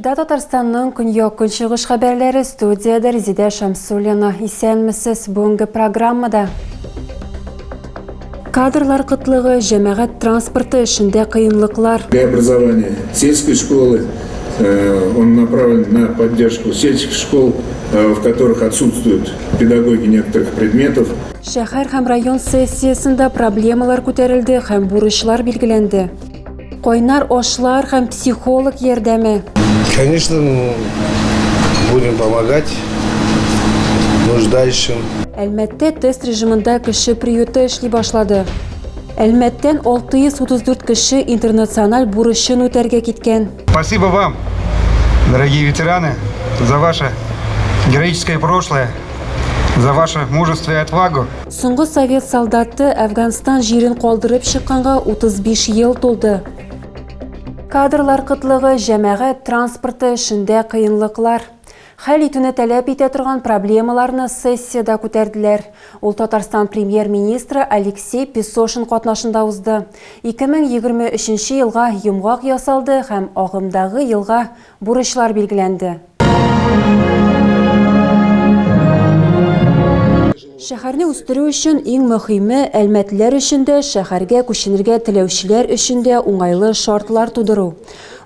Эфирда Татарстанның көньяк-көнчыгыш хәбәрләре студиядә Резидә Шамсуллина. Исәнмесез, бүгенге программада. Кадрлар кытлыгы, җәмәгать транспорты эшендә кыенлыклар. Преобразование сельской школы, он направлен на поддержку сельских школ, в которых отсутствуют педагоги некоторых предметов. Шәһәр һәм район сессиясендә проблемалар күтәрелде һәм бурычлар билгеләнде. Кайнар ашлар һәм психолог ярдәме. Конечно, ну, будем помогать нуждающим. Әлмәттә тест режимында кеше приюты эшли башлады. Әлмәттән 634 кеше интернациональ бурычын үтәргә киткән. Спасибо вам, дорогие ветераны, за ваше героическое прошлое, за ваше мужество и отвагу. Соңгы совет солдаты Әфганстан җирен калдырып чыкканга 35 ел тулды. Кадрлар кытлыгы, җәмәгать транспорты эшендә кыенлыклар. Хәл итүне таләп итә торган проблемаларны сессиядә күтәрделәр. Ул Татарстан премьер-министры Алексей Песошин катнашында узды. 2023 елга йомгак ясалды һәм агымдагы елга Бурычлар билгеләнде. Шәһәрне үстерү өчен иң мөхиме, әлмәтлеләр өчен дә, шәһәргә күченергә теләүчеләр өчен дә уңайлы шартлар тудыру.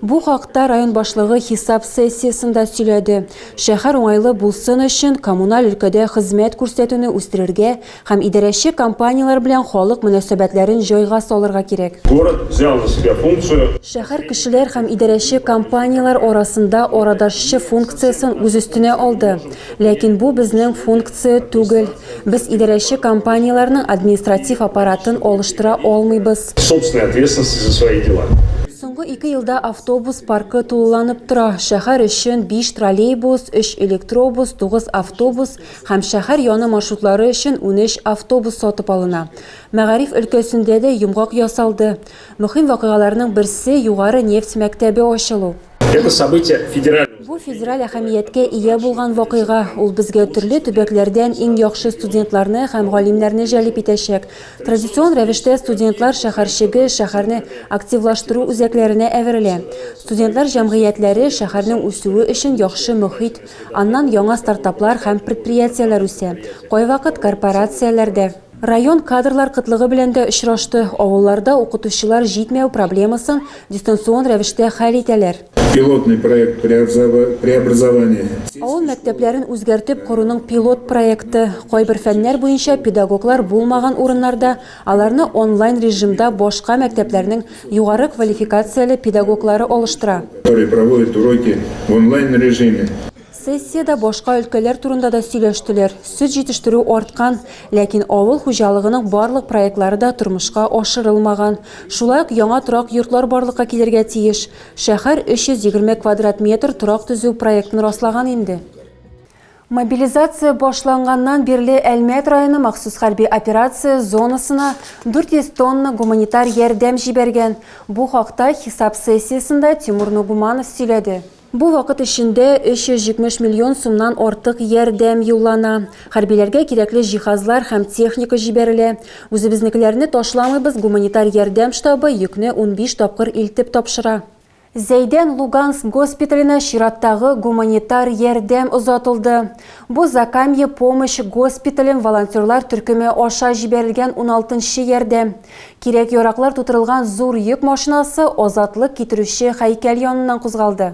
Бу хакта район башлыгы хисап сессиясендә сөйләде. Шәһәр уңайлы булсын өчен коммуналь өлкәдә хезмәт күрсәтүне үстерергә һәм идарәче компанияләр белән халык мөнәсәбәтләрен җайга салырга кирәк. Город взял на себя функцию. Шәһәр кешеләр һәм идарәче компанияләр арасында арадашчы функциясен үз өстенә алды. Ләкин бу безнең функция түгел. Без идарәче компанияләрнең административ аппаратын алыштыра алмыйбыз. Собственной ответственности за свои дела. Соңгы ике елда автобус паркы тулыланып тора. Шәһәр өчен биш троллейбус, өч электробус, тугыз автобус Һәм шәһәр яны маршрутлары өчен 13 автобус сатып алына. Мәгариф өлкәсендә дә йомгак ясалды. Мөһим вакыйгаларның берсе, Югары нефть мәктәбе ачылу. Это событие федерального. Бу федераль әһәмияткә ия булган вакыйга. Ул безгә төрле төбәкләрдән иң яхшы студентларны һәм галимнәрне җәлеп итәчәк. Традицион рәвештә студентлар шәһәрчеге шәһәрне активлаштыру үзәкләренә әверелә. Студентлар җәмгыятьләре шәһәрнең үсүе өчен яхшы мохит. Аннан яңа стартаплар һәм предприятиеләр үсә, кайвакыт корпорацияләр дә. Район кадрлар кытлыгы белән дә очрашты. Авылларда укытучылар җитмәү проблемасын дистанцион рәвештә хәл итәләр. Пилотный проект преобразования. Авыл мәктәпләрен үзгәртеп коруның пилот проекты. Кайбер фәннәр буенча педагоглар булмаган урыннарда аларны онлайн режимда башка мәктәпләрнең Югары квалификацияле педагоглары алыштыра. Которые проводят уроки в онлайн режиме. Сессиядә башка өлкәләр турында да сөйләштеләр. Сөт җитештерү арткан, ләкин авыл хуҗалыгының барлык проектлары да тормышка ашырылмаган. Шулай ук яңа торак йортлар барлыкка килергә тиеш. Шәһәр 320 квадрат метр торак төзү проектын раслаган инде. Мобилизация башланганнан бирле Әлмәт районы махсус хәрби операция зонасына 400 тонна гуманитар ярдәм җибәргән. Бу хакта хисап сессиясендә Тимур Нугуманов сөйләде. Бу вакыт эчендә 370 миллион сумнан артык ярдәм юллана. Хәрбиләргә кирәкле җиһазлар һәм техника җибәрелә. Үзебезнекеләрне ташламыйбыз гуманитар ярдәм штабы йөкне 15 тапкыр илтеп тапшыра. Зәйдән Луганск госпиталенә чираттагы гуманитар ярдәм озатылды. Бу Закамье помощь госпитален волонтерлар төркеме аша җибәрелгән уналтынчы ярдәм. Кирәк-яраклар тутырылган зур йөк машинасы Азатлык китерүче һәйкәл яныннан кузгалды.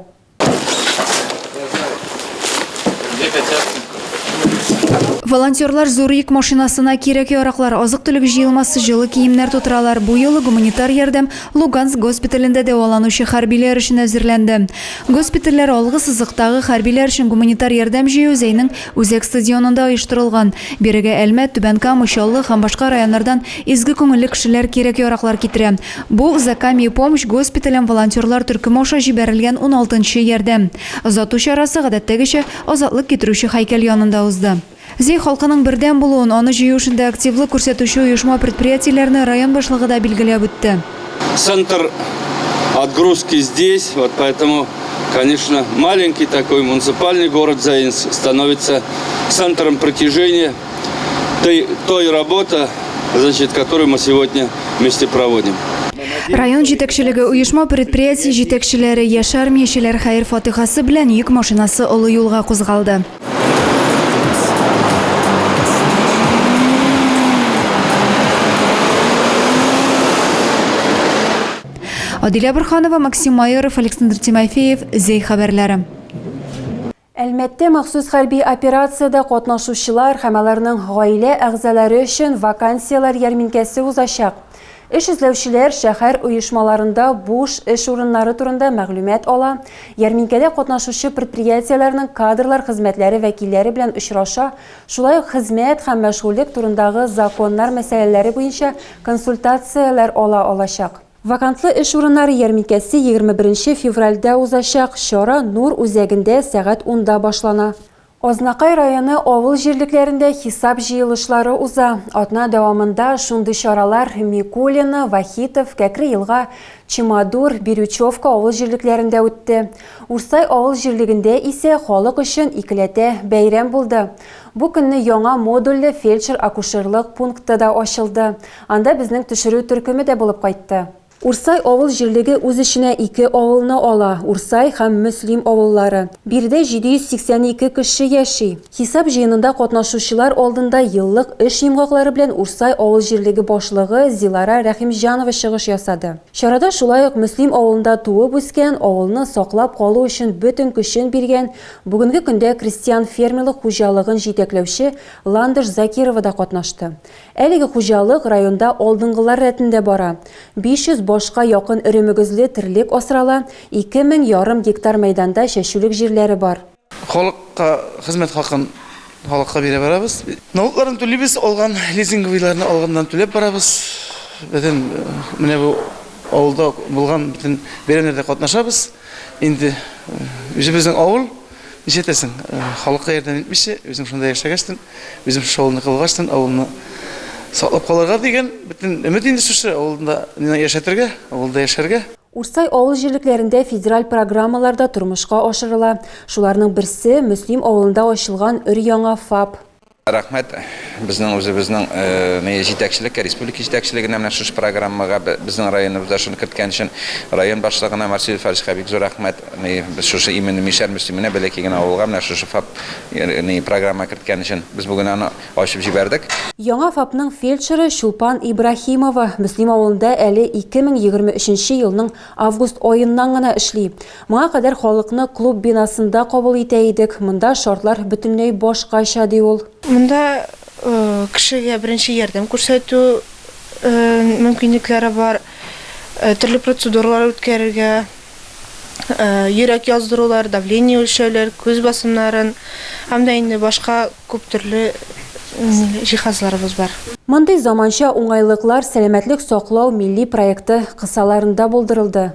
Волонтерлар зур йөк машинасына кирәк-яраклар, азык-төлек җыелмасы, җылы киемнәр тутыралар. Бу юлы гуманитар ярдәм Луганск госпиталендә дәваланучы хәрбиләр өчен әзерләнде. Госпитальләр алгы сызыктагы хәрбиләр өчен гуманитар ярдәм җыю Зәйнең үзәк стадионында оештырылган. Бирегә Әлмәт, Түбән Кама, Чаллы һәм башка районнардан изге күңелле кешеләр кирәк-яраклар китерә. Бу, Закамье помощь госпитален волонтерлар төркеме аша җибәрелгән уналтынчы ярдәм. Озату чарасы, гадәттәгечә, Азатлык китерүче һәйкәл янында узды. Зәй халкының бердәм булуын, аны җыю эшендә активлык күрсәтүче оешма-предприятиеләрне район башлыгы да билгеләп үтте. Центр отгрузки здесь, вот поэтому, конечно, маленький такой муниципальный город Заинск становится центром притяжения той, той работы, значит, которую мы сегодня вместе проводим. Район җитәкчелеге, оешма-предприятие җитәкчеләре, яшь армиячеләр хәер-фатыйхасы белән йөк машинасы олы юлга кузгалды. Адилә Борһанова, Максим Майоров, Александр Тимофеев, Зәй хәбәрләре. Әлмәттә махсус хәрби операциядә катнашучылар һәм аларның гаилә әгъзалары өчен вакансияләр ярминкәсе узачак. Эш эзләүчеләр шәһәр оешмаларында буш эш урыннары турында мәгълүмат ала, ярминкәдә катнашучы предприятиеләрнең кадрлар хезмәтләре вәкилләре белән очраша, шулай ук хезмәт һәм мәшгульлек турындагы законнар мәсьәләләре буенча консультацияләр ала алачак. Вакантлы эш урыннары ярминкәсе 21 нче февральдә узачак. Чара Нур үзәгендә сәгать унда башлана. Азнакай районы авыл җирлекләрендә хисап җыелышлары уза. Атна дәвамында шундый чаралар Микулино, Вахитов, Кәкре Елга, Чемодур, Бирючевка авыл җирлекләрендә үтте. Урсай авыл җирлегендә исә халык өчен икеләтә бәйрәм булды. Бу көнне яңа модульле фельдшер-акушерлык пункты да ачылды. Анда безнең төшерү төркеме дә булып кайтты. Урсай авыл җирлеге үз эченә ике авылны ала, Урсай һәм Мөслим авыллары. Биредә 782 кеше яши. Хисап җыенында катнашучылар алдында еллык эш йомгаклары белән Урсай авыл җирлеге башлыгы Зилара Рәхимҗанова чыгыш ясады. Чарада шулай ук Мөслим авылында туып-үскән, авылны саклап калу өчен бөтен көчен биргән, бүгенге көндә крестьян-фермерлык хуҗалыгын җитәкләүче Ландыш Закирова да катнашты. Әлеге хуҗалык районда алдынгылар рәтендә бара. 500 башка якын эремөгезле терлек асрала, ике мең ярым гектар мәйданда чәчүлек җирләре бар. Халыкка хезмәт хакын халыкка бирә барабыз. Налогларын түлибез, алган лизинговыйларны алганнан түләп барабыз. Бөтен менә бу авылда булган бөтен бәйрәмнәрдә катнашабыз. Инде үзебезнең авыл, нишләтәсең, халыкка ярдәм итмичә, үзең шунда яшәгәчтен, Үзем шушы авылны кылгачтын, авылны саклап калырга дигән бөтен өмет инде шушы авылда яшәтергә, авылда яшәргә. Урсай авыл җирлекләрендә федераль программалар да тормышка ашырыла. Шуларның берсе, Мөслим авылында ачылган өр-яңа ФАП. Рәхмәт безнең үзебезнең җитәкчелеккә, республика җитәкчелегенә менә шушы программага безнең районыбызда шуны керткән өчен, район башлыгына Марсель Фариска бик зур рәхмәт. Без шушы именно Мишәр Мөслименә, бәләкәй генә авылга менә шушы ФАП Ягъни программа керткән өчен без бүген аны ачып җибәрдек. Яңа ФАПның фельдшеры Чулпан Ибраһимова Мөслим авылында әле 2023 елның август аеннан гына эшли. Моңа кадәр халыкны клуб бинасында кабул итә идек, монда шартлар бөтенләй башкача, ди ул. Монда кешегә беренче ярдәм күрсәтү мөмкинлекләре бар, төрле процедуралар үткәрергә. Йөрәк яздырулар, давление үлчәүләр, күз басымнарын һәм дә инде башка күп төрле җиһазларыбыз бар. Мондый заманча уңайлыклар Сәламәтлек саклау милли проекты кысаларында булдырылды.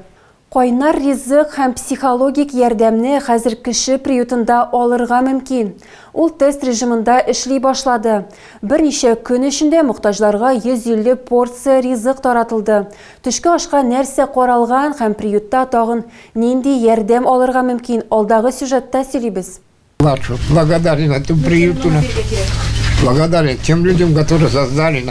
Кайнар ризык һәм психологик ярдәмне хәзер кеше приютында алырга мөмкин. Ул тест режимында эшли башлады. Берничә көн эчендә мохтаҗларга 150 порция ризык таратылды. Төшке ашка нәрсә каралган һәм приютта тагын нинди ярдәм алырга мөмкин, алдагы сюжетта сөйлибез. Благодарен этому приюту, благодарен тем людям, которые создали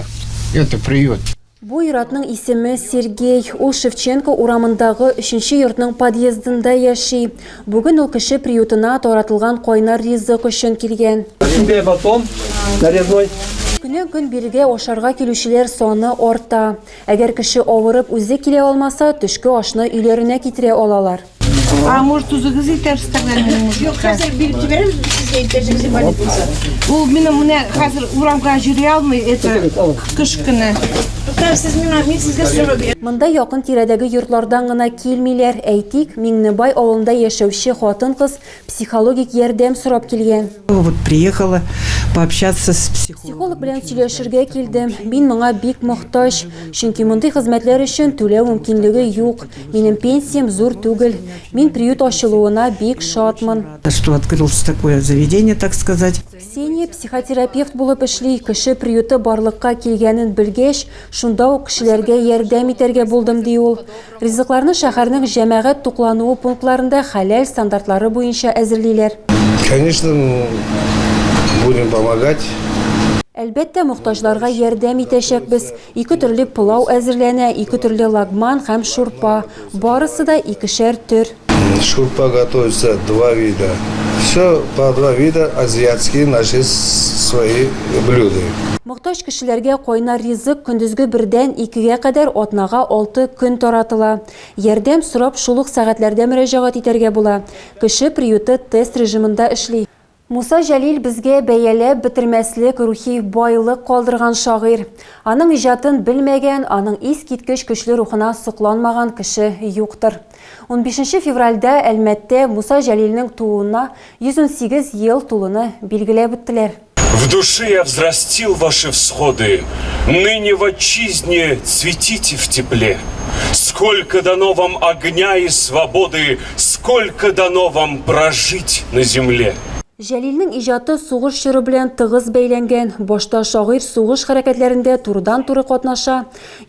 это приют. Бу ир-атның исеме Сергей. Ул Шевченко урамындагы өченче йортның подъездында яши. Бүген ул кеше приютына таратылган кайнар ризык өчен килгән. Тебе батон нарезной. Көннән-көн бирегә ашарга килүчеләр саны арта. Әгәр кеше авырып үзе килә алмаса, төшке ашны өйләренә китерә алалар. А может үзегез итәрсез тогда минем мужикка? Юк, хәзер биреп җибәрәбез без сезгә иптәшегез инвалид булса. Ул минем менә хәзер урамга йөри алмый, это кыш көне. Туктагыз, сез миңа, мин сезгә сорау бирәм. Монда якын тирәдәге йортлардан гына килмиләр. Әйтик, Миңнебай авылында яшәүче хатын-кыз психологик ярдәм сорап килгән. Вот приехала пообщаться с психологом. Психолог белән сөйләшергә килдем. Мин моңа бик мохтаҗ. Чөнки мондый хезмәтләр өчен түләү мөмкинлеге юк. Минем пенсиям зур түгел. Мин приют ачылуына бик шатмын. Что открылось такое заведение, так сказать. Ксения психотерапевт булып эшли. Кеше приюты барлыкка килгәнен белгәч, шунда ук кешеләргә ярдәм итәргә булдым, ди ул. Ризыкларны шәһәрнең җәмәгать туклануы пунктларында хәләл стандартлары буенча әзерлиләр. Конечно, будем помогать. Әлбәттә, мохтаҗларга ярдәм итәчәкбез. Ике төрле пылау әзерләнә, ике төрле лагман һәм шурпа. Барысы да икешәр төр. Шурпа готовится два вида. Все по два вида азиатские наши свои блюда. Мохтаҗ кешеләргә кайнар ризык көндезге бердән икегә кадәр атнага алты көн таратыла. Ярдәм сорап шул ук сәгатьләрдә мөрәҗәгать итәргә була. Кеше приюты тест режимында эшли. Муса Җәлил безгә бәяләп бетермәслек рухи байлык калдырган шагыйрь. Аның иҗатын белмәгән, аның искиткеч көчле рухына сокланмаган кеше юктыр. Унбишенче февральдә Әлмәттә Муса Җәлилнең тууына 118 ел тулуны билгеләп үттеләр. В душе я взрастил ваши всходы, Ныне в отчизне цветите в тепле. Сколько дано вам огня и свободы, Сколько дано вам прожить на земле. Җәлилнең иҗаты сугыш чоры белән тыгыз бәйләнгән. Башта шагыйрь сугыш хәрәкәтләрендә турыдан-туры катнаша.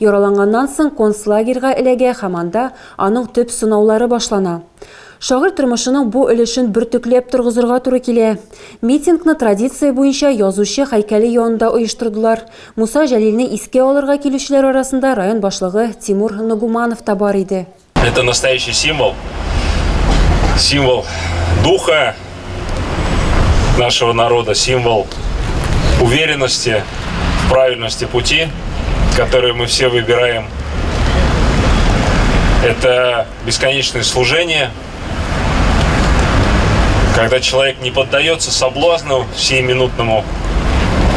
Яраланганнан соң концлагерьга эләгә һәм анда аның төп сынаулары башлана. Шагыйрь тормышының бу өлешен бөртекләп торгызырга туры килә. Митингны традиция буенча язучы һәйкәле янында оештырдылар. Муса Җәлилне искә алырга килүчеләр арасында район башлыгы Тимур Нагуманов та бар иде. Это настоящий символ, символ духа нашего народа, символ уверенности в правильности пути, который мы все выбираем. Это бесконечное служение, когда человек не поддается соблазну сиюминутному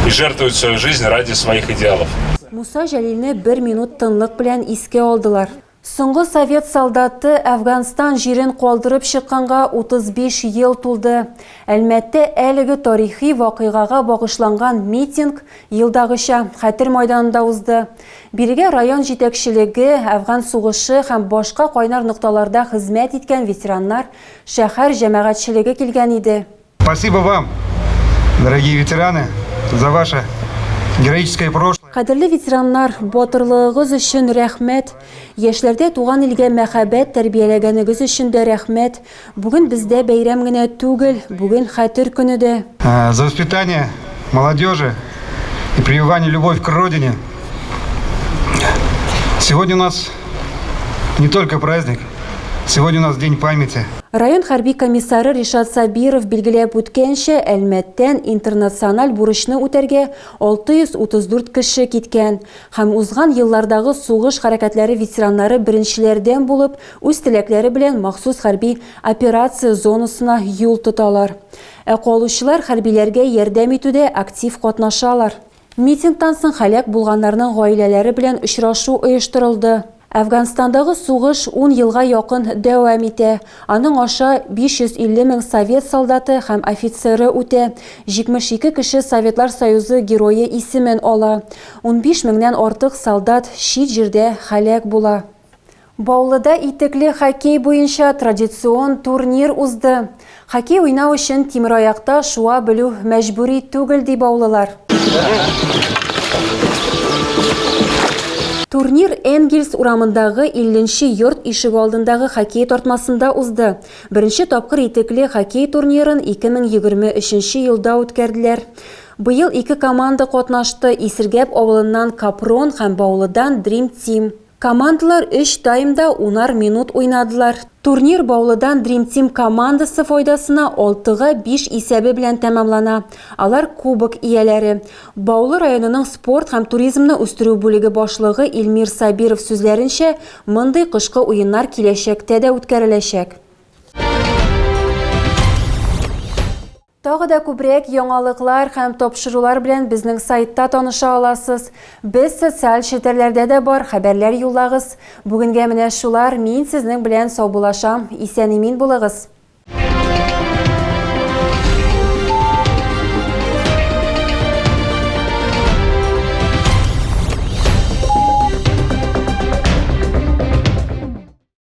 и жертвует свою жизнь ради своих идеалов. Муса Җәлилне бер минут тынлык белән искә алдылар. Соңгы совет солдаты Әфганстан җирен калдырып чыкканга 35 ел тулды. Әлмәттә әлеге тарихи вакыйгага багышланган митинг, елдагыча, Хәтер майданында узды. Бирегә район җитәкчелеге, Әфган сугышы һәм башка кайнар нокталарда хезмәт иткән ветераннар, шәһәр җәмәгатьчелеге килгән иде. Спасибо вам, дорогие ветераны, за ваше героическое прошлое. Кадерле ветераннар, батырлыгыгыз өчен рәхмәт. Яшьләрдә туган илгә мәхәббәт тәрбияләгәнегез өчен дә рәхмәт. Бүген бездә бәйрәм генә түгел, бүген Хәтер көне дә. За воспитание молодежи и прививание любовь к родине. Сегодня у нас не только праздник, сегодня у нас день памяти. Район хәрби комиссары Ришат Сабиров билгеләп үткәнчә, Әлмәттән интернациональ бурычны үтәргә 634 кеше киткән һәм узган еллардагы сугыш хәрәкәтләре ветераннары беренчеләрдән булып үз теләкләре белән махсус хәрби операция зонасына юл тоталар. Ә калучылар хәрбиләргә ярдәм итүдә актив катнашалар. Митингтан соң һәлак булганнарның гаиләләре белән очрашу оештырылды. Әфганстандагы сугыш ун елга якын дәвам итә. Аның аша 550 мең совет солдаты һәм офицеры үтә, 72 кеше Советлар Союзы Герое исемен ала. 15 меңнән артык солдат чит җирдә һәлак була. Баулыда итекле хоккей буенча традицион турнир узды. Хоккей уйнау өчен тимераякта шуа белү мәҗбүри түгел, ди баулылар. Турнир Энгельс урамындагы 50 нче йорт ишегалдындагы хоккей тартмасында узды. Беренче тапкыр итекле хоккей турнирын 2023 нче елда үткәрделәр. Быел ике команда катнашты, Исергәп авылыннан Капрон һәм Баулыдан Дрим Тим. Командалар өч таймда унар минут уйнадылар. Турнир Баулыдан Dream Team командасы файдасына алтыга биш исәбе белән тәмамлана. Алар кубок ияләре. Баулы районының спорт һәм туризмны үстерү бүлеге башлыгы Илмир Сабиров сүзләренчә, мондый кышкы уеннар киләчәктә дә үткәреләчәк. Тагы да күбрәк яңалыклар һәм тапшырулар белән безнең сайтта таныша аласыз. Без социаль челтәрләрдә дә бар, хәбәрләр юллагыз. Бүгенгә менә шулар, мин сезнең белән саубулашам. Исән-имин булыгыз!